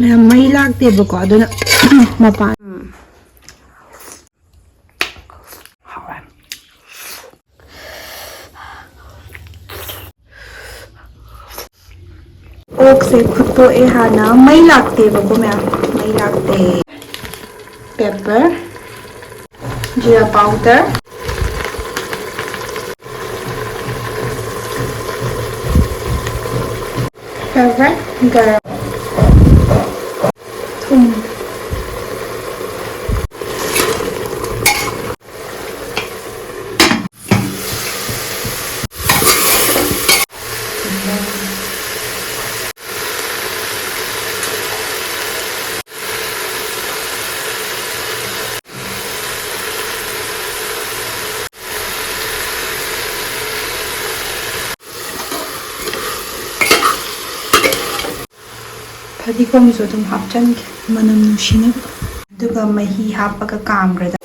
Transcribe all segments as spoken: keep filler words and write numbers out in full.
ꯃꯌꯥꯝ ꯃꯩ ꯂꯥꯛꯇꯦꯕꯀꯣ, ꯑꯗꯨꯅ ꯃꯄꯥꯟ꯫ ꯍꯥꯎꯔꯦ꯫ ꯑꯣꯛꯁꯦ ꯐꯨꯠꯇꯣꯛꯑꯦ ꯍꯥꯟꯅ꯫ ꯃꯩ ꯂꯥꯛꯇꯦꯕꯀꯣ ꯃꯌꯥꯝ, ꯃꯩ ꯂꯥꯛꯇꯦ꯫ Pepper, jeera powder, ꯈꯔ ꯈꯔ ꯒꯔꯝ, ꯊꯨꯝ꯫ ꯐꯗꯤꯒꯣꯝꯁꯨ ꯑꯗꯨꯝ ꯍꯥꯞꯆꯟꯒꯦ, ꯃꯅꯝ ꯅꯨꯡꯁꯤꯅꯕ꯫ ꯑꯗꯨꯒ ꯃꯍꯤ ꯍꯥꯞꯄꯒ ꯀꯥꯝꯈ꯭ꯔꯗ꯫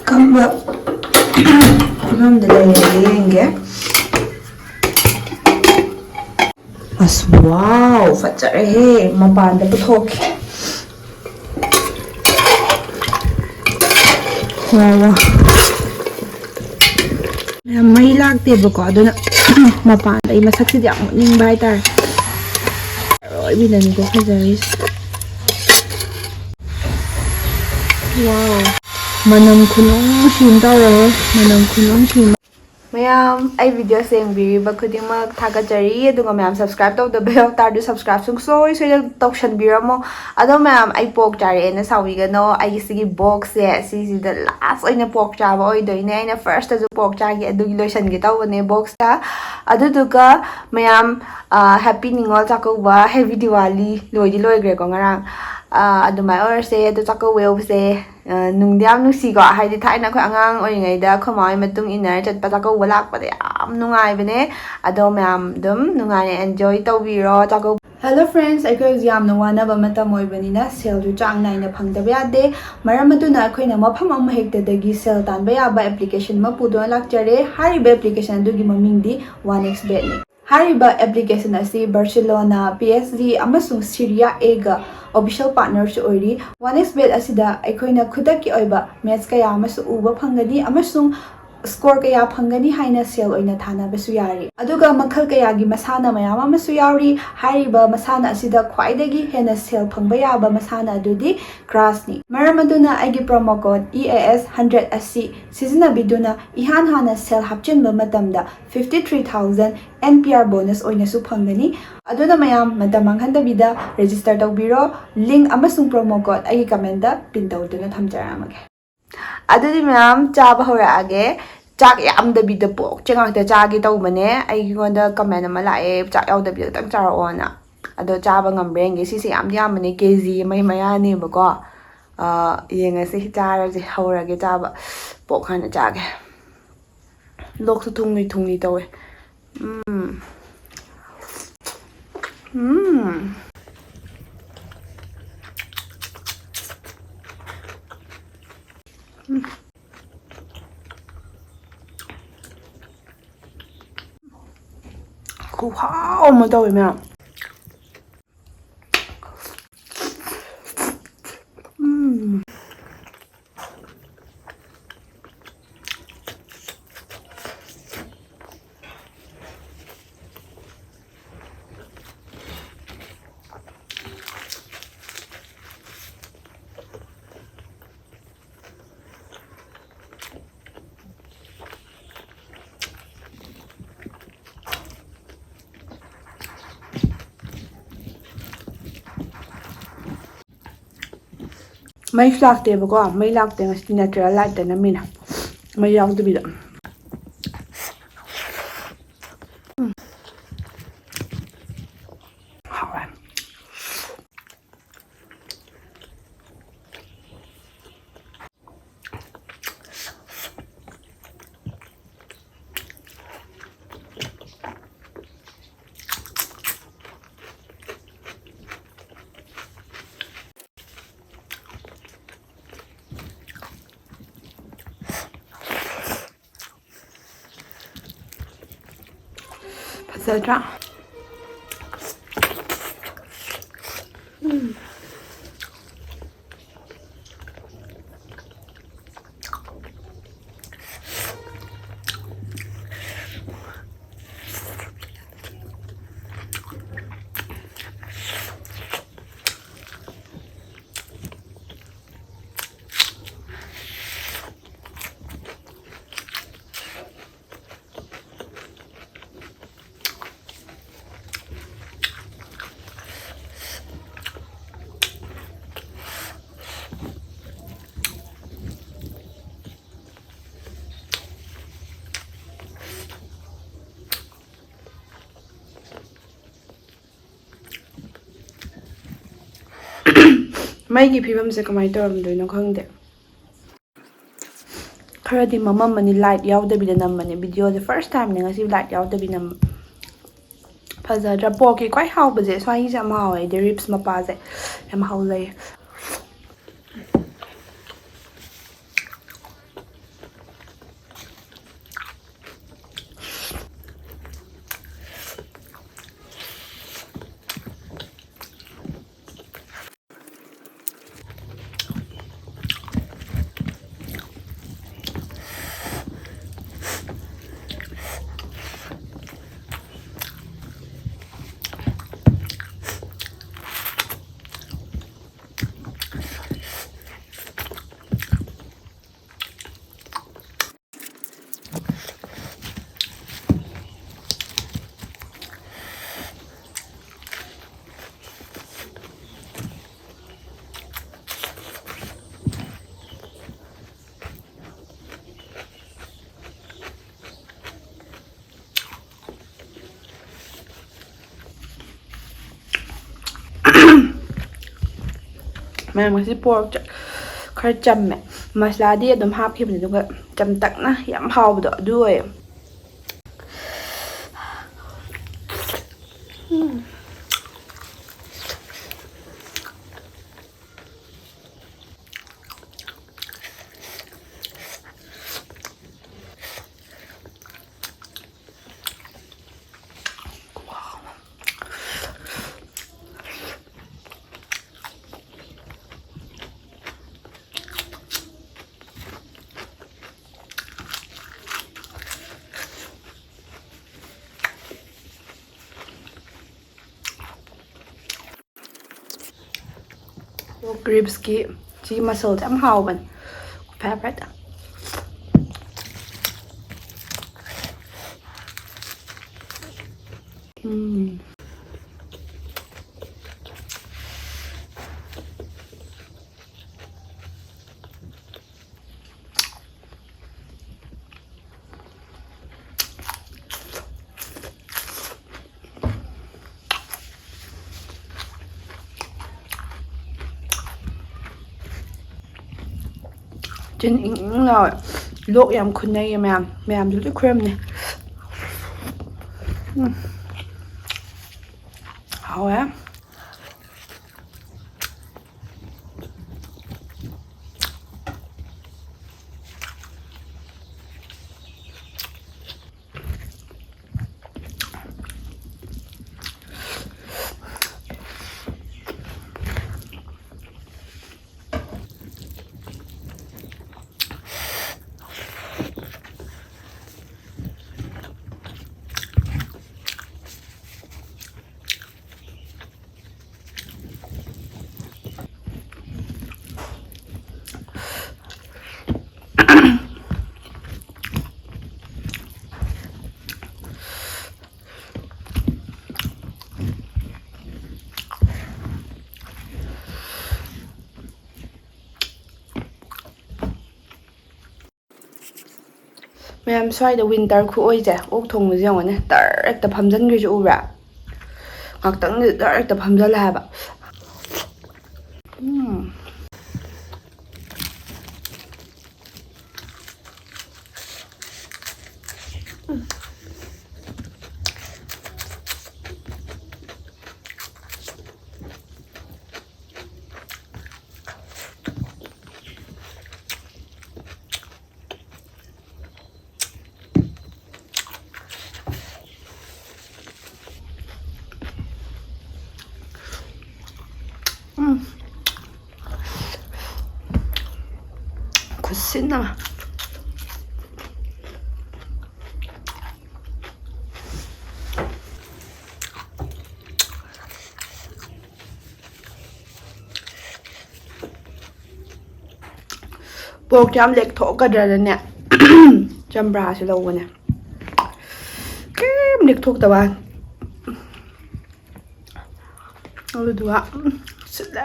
ꯀꯝꯕ ꯐꯤꯕꯝꯗ ꯂꯩꯔꯒꯦ ꯌꯦꯡꯒꯦ꯫ ꯑꯁ, wow, ꯐꯖꯔꯦꯍꯦ꯫ ꯃꯄꯥꯟꯗ ꯄꯨꯊꯣꯛꯀꯦ꯫ ꯋꯥ, ꯋꯥ꯫ ꯃꯌꯥꯝ ꯃꯩ ꯂꯥꯛꯇꯦꯕꯀꯣ, ꯑꯗꯨꯅ ꯃꯄꯥꯟꯗ ꯑꯩ ꯃꯁꯛꯁꯤꯗꯤ ꯌꯥꯝ ꯎꯠꯅꯤꯡꯕ ꯍꯥꯏꯇꯥꯔꯦ꯫ ꯑꯔꯣꯏꯕꯤꯗꯅꯤꯀꯣ ꯐꯖꯔꯤꯁꯦ꯫ Wow, ꯃꯅꯝ ꯈꯨꯅꯨꯡꯁꯤ ꯑꯃ ꯇꯧꯔꯦꯍꯦ, ꯃꯅꯝ ꯈꯨꯅꯨꯡꯁꯤ ꯑꯃ꯫ ꯃꯌꯥꯝ, ꯑꯩ video ꯌꯦꯡꯕꯤꯔꯤꯕ ꯈꯨꯗꯤꯡꯃꯛ ꯊꯥꯒꯠꯆꯔꯤ꯫ ꯑꯗꯨꯒ ꯃꯌꯥꯝ, subscribe ꯇꯧꯗꯕ ꯌꯥꯎ ꯇꯥꯔꯗꯤ subscribe ꯁꯨꯡꯁꯣꯏ ꯁꯣꯏꯗꯅ ꯇꯧꯁꯟꯕꯤꯔꯝꯃꯣ꯫ ꯑꯗꯣ ꯃꯌꯥꯝ, ꯑꯩ pork ꯆꯥꯔꯛꯑꯦꯅ ꯁꯥꯎꯕꯤꯒꯅꯣ꯫ ꯑꯩꯒꯤ ꯁꯤꯒꯤ boxꯁꯦ ꯁꯤꯁꯤꯗ last ꯑꯣꯏꯅ pork ꯆꯥꯕ ꯑꯣꯏꯗꯣꯏꯅꯦ꯫ ꯑꯩꯅ firstꯇꯁꯨ pork ꯆꯥꯈꯤ, ꯑꯗꯨꯒꯤ ꯂꯣꯏꯁꯟꯒꯦ ꯇꯧꯕꯅꯦ boxꯇ꯫ ꯑꯗꯨꯗꯨꯒ ꯃꯌꯥꯝ, ꯑ, Happy Ningol Chakkouba, Happy Diwali꯫ ꯂꯣꯏꯗꯤ ꯂꯣꯏꯈ꯭ꯔꯦꯀꯣ ꯉꯔꯥꯡ꯫ ꯑ, ꯑꯗꯨꯃꯥꯏꯅ ꯑꯣꯏꯔꯁꯦ꯫ ꯑꯗꯣ ꯆꯥꯛꯀꯧꯕ ꯌꯧꯕꯁꯦ ꯑ, ꯅꯨꯡꯗꯤ ꯌꯥꯝ ꯅꯨꯡꯁꯤꯀꯣ꯫ ꯍꯥꯏꯗꯤ ꯊꯥꯏꯅ ꯑꯩꯈꯣꯏ ꯑꯉꯥꯡ ꯑꯣꯏꯔꯤꯉꯩꯗ ꯑꯩꯈꯣꯏ ꯃꯥ ꯍꯣꯏ ꯃꯇꯨꯡ ꯏꯟꯅꯔ ꯆꯠꯄ ꯆꯥꯛꯀꯧꯕ ꯂꯥꯛꯄꯗ ꯌꯥꯝ ꯌꯥꯝ ꯅꯨꯡꯉꯥꯏꯕꯅꯦ꯫ ꯑꯗꯣ ꯃꯌꯥꯝ ꯑꯗꯨꯝ ꯅꯨꯡꯉꯥꯏꯅ enjoy ꯇꯧꯕꯤꯔꯣ ꯆꯥꯛꯀꯧꯕ꯫ Hello friends, ꯑꯩꯈꯣꯏ ꯍꯧꯖꯤꯛ ꯌꯥꯝꯅ ꯋꯥꯅꯕ ꯃꯇꯝ ꯑꯣꯏꯕꯅꯤꯅ ꯁꯦꯜꯁꯨ ꯆꯥꯡ ꯅꯥꯏꯅ ꯐꯪꯗꯕ ꯌꯥꯗꯦ꯫ ꯃꯔꯝ ꯑꯗꯨꯅ ꯑꯩꯈꯣꯏꯅ ꯃꯐꯝ ꯑꯃ ꯍꯦꯛꯇꯗꯒꯤ ꯁꯦꯜ ꯇꯥꯟꯕ ꯌꯥꯕ application ꯑꯃ ꯄꯨꯗꯨꯅ ꯂꯥꯛꯆꯔꯦ꯫ ꯍꯥꯏꯔꯤꯕ application ꯑꯗꯨꯒꯤ ꯃꯃꯤꯡꯗꯤ one X Bet ꯅꯤ꯫ ꯍꯥꯏꯔꯤꯕ application ꯑꯁꯤ Barcelona, P S G ꯑꯃꯁꯨꯡ Serie A ꯒ official partnerꯁꯨ ꯑꯣꯏꯔꯤ꯫ One X Bet ꯑꯁꯤꯗ ꯑꯩꯈꯣꯏꯅ ꯈꯨꯗꯛꯀꯤ ꯑꯣꯏꯕ match ꯀꯌꯥ ꯑꯃꯁꯨ ꯎꯕ ꯐꯪꯒꯅꯤ ꯑꯃꯁꯨꯡ score ꯀꯌꯥ ꯐꯪꯒꯅꯤ ꯍꯥꯏꯅ ꯁꯦꯜ ꯑꯣꯏꯅ ꯊꯥꯅꯕꯁꯨ ꯌꯥꯔꯤ꯫ ꯑꯗꯨꯒ ꯃꯈꯜ ꯀꯌꯥꯒꯤ ꯃꯁꯥꯟꯅ ꯃꯌꯥꯝ ꯑꯃꯁꯨ ꯌꯥꯎꯔꯤ꯫ ꯍꯥꯏꯔꯤꯕ ꯃꯁꯥꯟꯅ ꯑꯁꯤꯗ ꯈ꯭ꯋꯥꯏꯗꯒꯤ ꯍꯦꯟꯅ ꯁꯦꯜ ꯐꯪꯕ ꯌꯥꯕ ꯃꯁꯥꯟꯅ ꯑꯗꯨꯗꯤ crash ꯅꯤ꯫ ꯃꯔꯝ ꯑꯗꯨꯅ ꯑꯩꯒꯤ promo code E A S hundred ꯑꯁꯤ ꯁꯤꯖꯤꯟꯅꯕꯤꯗꯨꯅ ꯏꯍꯥꯟ ꯍꯥꯟꯅ ꯁꯦꯜ ꯍꯥꯞꯆꯤꯟꯕ ꯃꯇꯝꯗ fifty three thousand N P R bonus ꯑꯣꯏꯅꯁꯨ ꯐꯪꯒꯅꯤ꯫ ꯑꯗꯨꯅ ꯃꯌꯥꯝ ꯃꯇꯝ ꯃꯥꯡꯍꯟꯗꯕꯤꯗ register ꯇꯧꯕꯤꯔꯣ꯫ Link ꯑꯃꯁꯨꯡ promo code ꯑꯩꯒꯤ comment ꯇ pin ꯇꯧꯗꯨꯅ ꯊꯝꯖꯔꯝꯃꯒꯦ꯫ ꯑꯗꯨꯗꯤ ꯃꯌꯥꯝ ꯆꯥꯕ ꯍꯧꯔꯛꯑꯒꯦ꯫ ꯆꯥꯛ ꯌꯥꯝꯗꯕꯤꯗ ꯄꯣꯛ ꯆꯦ ꯉꯥꯛꯇ ꯆꯥꯒꯦ ꯇꯧꯕꯅꯦ꯫ ꯑꯩꯉꯣꯟꯗ comment ꯑꯃ ꯂꯥꯛꯑꯦ, "ꯆꯥꯛ ꯌꯥꯎꯗꯕꯤꯗ ꯈꯤꯇꯪ ꯆꯥꯔꯛꯑꯣꯅ"꯫ ꯑꯗꯣ ꯆꯥꯕ ꯉꯝꯕ꯭ꯔꯥ ꯌꯦꯡꯒꯦ꯫ ꯁꯤꯁꯦ ꯌꯥꯝꯗꯤ ꯌꯥꯝꯕꯅꯦ, K G ꯑꯃꯒꯤ ꯃꯌꯥꯅꯦꯕꯀꯣ꯫ ꯑ, ꯌꯦꯡꯉꯁꯤ, ꯆꯥꯔꯁꯦ, ꯍꯧꯔꯒꯦ ꯆꯥꯕ꯫ ꯄꯣꯛ ꯍꯥꯟꯅ ꯆꯥꯒꯦ꯫ ꯂꯣꯛꯁꯨ ꯊꯨꯡꯂꯤ ꯊꯨꯡꯂꯤ ꯇꯧꯋꯦ꯫ ꯎꯝ꯫ ꯎꯝ꯫ ꯎꯝ꯫ ꯈꯨꯍꯥꯎ ꯑꯃ ꯇꯧꯋꯦ ꯃꯌꯥꯝ꯫ ꯎꯝ꯫ ꯃꯩꯁꯨ ꯂꯥꯛꯇꯦꯕꯀꯣ, ꯃꯩ ꯂꯥꯛꯇꯦ ꯉꯁꯤ, natural light ꯇ ꯅꯝꯃꯤꯅꯦ, ꯃꯩ ꯌꯥꯎꯗꯕꯤꯗ꯫ ꯎꯝ꯫ ꯍꯥꯎꯋꯦ꯫ ꯐꯖꯗ꯭ꯔꯥ? ꯎꯝ꯫ ꯃꯩꯒꯤ ꯐꯤꯕꯝꯁꯦ ꯀꯃꯥꯏꯅ ꯇꯧꯔꯝꯗꯣꯏꯅꯣ ꯈꯪꯗꯦ꯫ ꯈꯔꯗꯤ ꯃꯝꯃꯝꯃꯅꯤ, light ꯌꯥꯎꯗꯕꯤꯗ ꯅꯝꯕꯅꯦ videoꯁꯦ, first timeꯅꯦ ꯉꯁꯤ light ꯌꯥꯎꯗꯕꯤ ꯅꯝꯕ꯫ ꯐꯖꯗ꯭ꯔꯥ? Porkꯀꯤ ꯈ꯭ꯋꯥꯏ ꯍꯥꯎꯕꯁꯦ ꯁ꯭ꯋꯥꯏꯒꯤꯁꯦ ꯌꯥꯝ ꯍꯥꯎꯋꯦ, ꯑꯩꯗꯤ ribs ꯃꯄꯥꯁꯦ ꯌꯥꯝ ꯍꯥꯎꯖꯩꯌꯦ꯫ ꯃꯌꯥꯝ, ꯉꯁꯤ porkꯁꯦ ꯈꯔ ꯆꯝꯃꯦ, ꯃꯁꯂꯥꯗꯤ ꯑꯗꯨꯝ ꯍꯥꯞꯈꯤꯕꯅꯦ, ꯑꯗꯨꯒ ꯆꯝꯇꯛꯅ ꯌꯥꯝ ꯍꯥꯎꯕꯗꯣ ꯑꯗꯨ ꯑꯣꯏꯌꯦ꯫ ꯎꯝ꯫ ꯄꯣꯔꯛ ꯔꯤꯞꯁꯀꯤ ꯁꯤꯒꯤ ꯃꯁꯜꯁꯦ ꯌꯥꯝ ꯍꯥꯎꯕꯅꯦ꯫ ꯐꯦꯚꯔꯥꯏꯠ꯫ ꯎꯝ꯫ ꯆꯤꯟ ꯏꯪ ꯏꯪ ꯂꯥꯎꯋꯦ꯫ ꯂꯣꯛ ꯌꯥꯝ ꯈꯨꯅꯩꯌꯦ ꯃꯌꯥꯝ꯫ ꯃꯌꯥꯝꯁꯨ ꯂꯣꯏ ꯈꯨꯔꯝꯅꯦ꯫ ꯎꯝ꯫ ꯍꯥꯎꯋꯦ꯫ ꯃꯌꯥꯝ, ꯁ꯭ꯋꯥꯏꯗ ꯋꯤꯟꯇꯔ ꯈꯨꯑꯣꯏꯁꯦ, ꯑꯣꯛ ꯊꯣꯡꯕꯁꯦ ꯌꯦꯡꯉꯣꯅꯦ, ꯇꯔ ꯍꯦꯛꯇ ꯐꯝꯖꯤꯟꯈ꯭ꯔꯤꯁꯦ ꯎꯕ꯭ꯔꯥ? ꯉꯥꯛꯇꯪꯗꯤ ꯇꯔ ꯍꯦꯛꯇ ꯐꯝꯖꯜꯂꯦ ꯍꯥꯏꯕ꯫ ꯎꯝ꯫ ꯎꯝ꯫ ꯈꯨꯠꯁꯤꯟꯅ꯫ ꯄꯣꯔꯛꯇꯣ ꯌꯥꯝ ꯂꯦꯛꯊꯣꯛꯀꯗ꯭ꯔꯅꯅꯦ꯫ ꯆꯝꯄ꯭ꯔꯥꯁꯦ ꯂꯧꯕꯅꯦ꯫ ꯀꯩꯝ ꯂꯦꯛꯊꯣꯛꯇꯕ꯫ ꯑꯗꯨꯗꯨꯒ ꯁꯤꯠꯂꯦ꯫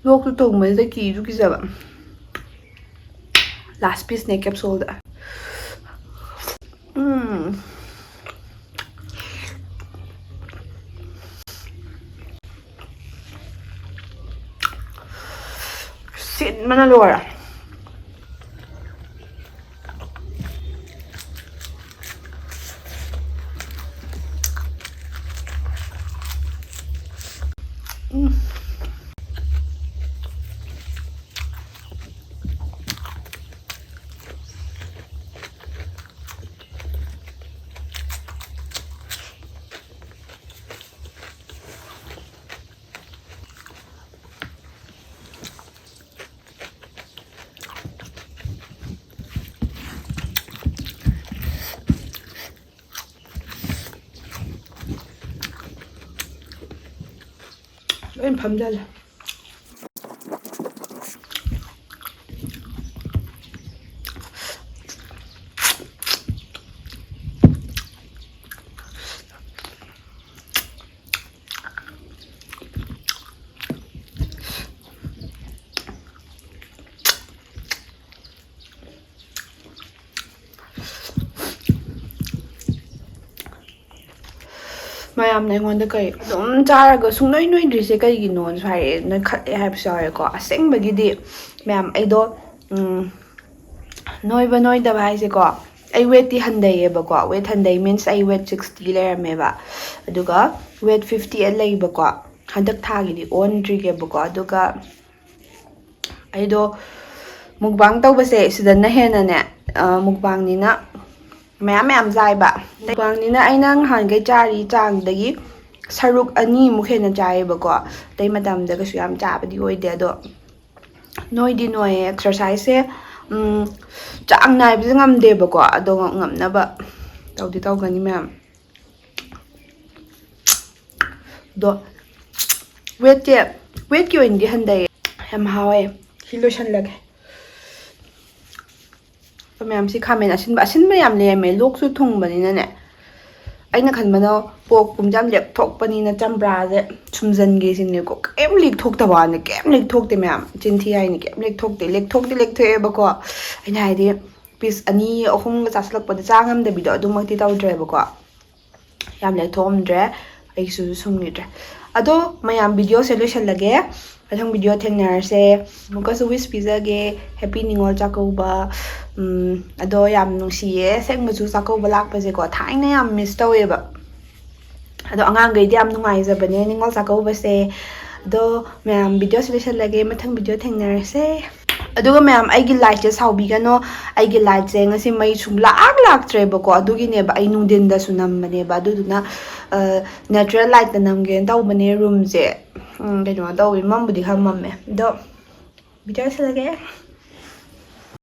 ꯂꯣꯛꯇꯨ ꯇꯧꯕꯁꯤꯗ ꯀꯤꯁꯨ ꯀꯤꯖꯕ꯫ Last pieceꯅꯦ capsuleꯗ꯫ ꯎꯝ꯫ ꯁꯤꯟꯕꯅ ꯂꯣꯏꯔꯦ꯫ ꯎꯝ꯫ ꯂꯣꯏ ꯐꯝꯖꯜꯂꯦ꯫ ꯃꯌꯥꯝꯅ ꯑꯩꯉꯣꯟꯗ ꯀꯩ ꯑꯗꯨꯝ ꯆꯥꯔꯒ ꯁꯨꯡꯅꯣꯏ ꯅꯣꯏꯗ꯭ꯔꯤꯁꯦ ꯀꯩꯒꯤꯅꯣꯁꯨ ꯍꯥꯏꯔꯛꯑꯦ, ꯅꯣꯏꯈꯠꯂꯦ ꯍꯥꯏꯕꯁꯨ ꯌꯥꯎꯋꯦꯀꯣ꯫ ꯑꯁꯦꯡꯕꯒꯤꯗꯤ ꯃꯌꯥꯝ ꯑꯩꯗꯣ, ꯎꯝ, ꯅꯣꯏꯕ ꯅꯣꯏꯗꯕ ꯍꯥꯏꯁꯦꯀꯣ, ꯑꯩ ꯋꯦꯠꯇꯤ ꯍꯟꯊꯩꯌꯦꯕꯀꯣ, ꯋꯦꯠ ꯍꯟꯊꯩ means ꯑꯩ ꯋꯦꯠ sixty ꯂꯩꯔꯝꯃꯦꯕ, ꯑꯗꯨꯒ ꯋꯦꯠ fifty eight ꯂꯩꯕꯀꯣ꯫ ꯍꯟꯗꯛ ꯊꯥꯒꯤꯗꯤ ꯑꯣꯟꯗ꯭ꯔꯤꯒꯦꯕꯀꯣ꯫ ꯑꯗꯨꯒ ꯑꯩꯗꯣ mukbang ꯇꯧꯕꯁꯦ ꯁꯤꯗꯅ ꯍꯦꯟꯅꯅꯦ, mukbangꯅꯤꯅ ꯃꯌꯥꯝ ꯃꯌꯥꯝ ꯆꯥꯏꯕ꯫ Mukbangꯅꯤꯅ ꯑꯩꯅ ꯅꯍꯥꯟꯈꯩ ꯆꯥꯔꯤ ꯆꯥꯡꯗꯒꯤ ꯁꯔꯨꯛ ꯑꯅꯤꯃꯨꯛ ꯍꯦꯟꯅ ꯆꯥꯏꯌꯦꯕꯀꯣ꯫ ꯑꯇꯩ ꯃꯇꯝꯗ ꯀꯩꯁꯨ ꯌꯥꯝ ꯆꯥꯕꯗꯤ ꯑꯣꯏꯗꯦ, ꯑꯗꯣ ꯅꯣꯏꯗꯤ ꯅꯣꯏꯌꯦ꯫ Exerciseꯁꯦ, ꯎꯝ, ꯆꯥꯡ ꯅꯥꯏꯕꯁꯦ ꯉꯝꯗꯦꯕꯀꯣ, ꯑꯗꯣ ꯉꯝꯅꯕ ꯇꯧꯗꯤ ꯇꯧꯒꯅꯤ ꯃꯌꯥꯝ꯫ ꯑꯗꯣ ꯋꯦꯠꯁꯦ, ꯋꯦꯠꯀꯤ ꯑꯣꯏꯅꯗꯤ ꯍꯟꯊꯩꯌꯦ꯫ ꯌꯥꯝ ꯍꯥꯎꯋꯦ꯫ ꯁꯤ ꯂꯣꯏꯁꯜꯂꯒꯦ꯫ ꯃꯌꯥꯝꯁꯤ ꯈꯥꯃꯦꯟ ꯑꯁꯤꯟꯕ ꯑꯁꯤꯟꯕ ꯌꯥꯝ ꯂꯩꯔꯝꯃꯦ, ꯂꯣꯛꯁꯨ ꯊꯨꯡꯕꯅꯤꯅꯅꯦ꯫ ꯑꯩꯅ ꯈꯟꯕꯅ ꯄꯣꯛꯀꯨꯝꯕꯁꯦ ꯌꯥꯝ ꯂꯦꯛꯊꯣꯛꯄꯅꯤꯅ ꯆꯝꯄ꯭ꯔꯥꯁꯦ ꯁꯨꯝꯖꯟꯒꯦ ꯁꯤꯅꯦꯀꯣ꯫ ꯀꯩꯝ ꯂꯦꯛꯊꯣꯛꯇꯕ ꯋꯥꯅꯤ, ꯀꯩꯝ ꯂꯦꯛꯊꯣꯛꯇꯦ ꯃꯌꯥꯝ, ꯆꯤꯟꯊꯤ ꯍꯥꯏꯅꯤ, ꯀꯩꯝ ꯂꯦꯛꯊꯣꯛꯇꯦ꯫ ꯂꯦꯛꯊꯣꯛꯇꯤ ꯂꯦꯛꯊꯣꯛꯑꯦꯕꯀꯣ, ꯑꯩꯅ ꯍꯥꯏꯗꯤ ꯄꯤꯁ ꯑꯅꯤ ꯑꯍꯨꯝꯒ ꯆꯥꯁꯤꯜꯂꯛꯄꯗ ꯆꯥ ꯉꯝꯗꯕꯤꯗꯣ, ꯑꯗꯨꯃꯛꯇꯤ ꯇꯧꯗ꯭ꯔꯦꯕꯀꯣ꯫ ꯌꯥꯝ ꯂꯦꯛꯊꯣꯛꯑꯝꯗ꯭ꯔꯦ, ꯑꯩꯁꯨ ꯁꯨꯡꯉꯤꯗ꯭ꯔꯦ꯫ ꯑꯗꯣ ꯃꯌꯥꯝ, ꯚꯤꯗꯤꯑꯣꯁꯦ ꯂꯣꯏꯁꯤꯜꯂꯒꯦ꯫ ꯃꯊꯪ ꯚꯤꯗꯤꯑꯣ ꯊꯦꯡꯅꯔꯁꯦ꯫ ꯑꯃꯨꯛꯀꯁꯨ ꯋꯤꯁ ꯄꯤꯖꯒꯦ, ꯍꯦꯄꯤ ꯅꯤꯉꯣꯜ ꯆꯥꯛꯀꯧꯕ꯫ ꯎꯝ, ꯑꯗꯣ ꯌꯥꯝ ꯅꯨꯡꯁꯤꯌꯦ ꯑꯁꯦꯡꯕꯁꯨ ꯆꯥꯛꯀꯧꯕ ꯂꯥꯛꯄꯁꯦꯀꯣ, ꯊꯥꯏꯅ ꯌꯥꯝ ꯃꯤꯁ ꯇꯧꯋꯦꯕ꯫ ꯑꯗꯣ ꯑꯉꯥꯡꯈꯩꯗꯤ ꯌꯥꯝ ꯅꯨꯡꯉꯥꯏꯖꯕꯅꯦ ꯅꯤꯉꯣꯜ ꯆꯥꯛꯀꯧꯕꯁꯦ꯫ ꯑꯗꯣ ꯃꯌꯥꯝ, ꯚꯤꯗꯤꯑꯣꯁꯦ ꯂꯣꯏꯁꯤꯜꯂꯒꯦ, ꯃꯊꯪ ꯚꯤꯗꯤꯑꯣ ꯊꯦꯡꯅꯔꯁꯦ꯫ ꯑꯗꯨꯒ ꯃꯌꯥꯝ, ꯑꯩꯒꯤ ꯂꯥꯏꯠꯁꯦ ꯁꯥꯎꯕꯤꯒꯅꯣ, ꯑꯩꯒꯤ ꯂꯥꯏꯠꯁꯦ ꯉꯁꯤ ꯃꯩ ꯁꯨꯡꯂꯥꯛ ꯂꯥꯛꯇ꯭ꯔꯦꯕꯀꯣ, ꯑꯗꯨꯒꯤꯅꯦꯕ꯫ ꯑꯩ ꯅꯨꯡꯊꯤꯟꯗꯁꯨ ꯅꯝꯕꯅꯦꯕ, ꯑꯗꯨꯗꯨꯅ ꯅꯦꯆꯔꯦꯜ ꯂꯥꯏꯠꯇ ꯅꯝꯒꯦꯅ ꯇꯧꯕꯅꯦ꯫ ꯔꯨꯝꯁꯦ ꯀꯩꯅꯣ ꯇꯧꯋꯤ, ꯃꯝꯕꯨꯗꯤ ꯈꯔ ꯃꯝꯃꯦ꯫ ꯑꯗꯣ ꯚꯤꯗꯤꯑꯣ ꯂꯣꯏꯁꯤꯜꯂꯒꯦ꯫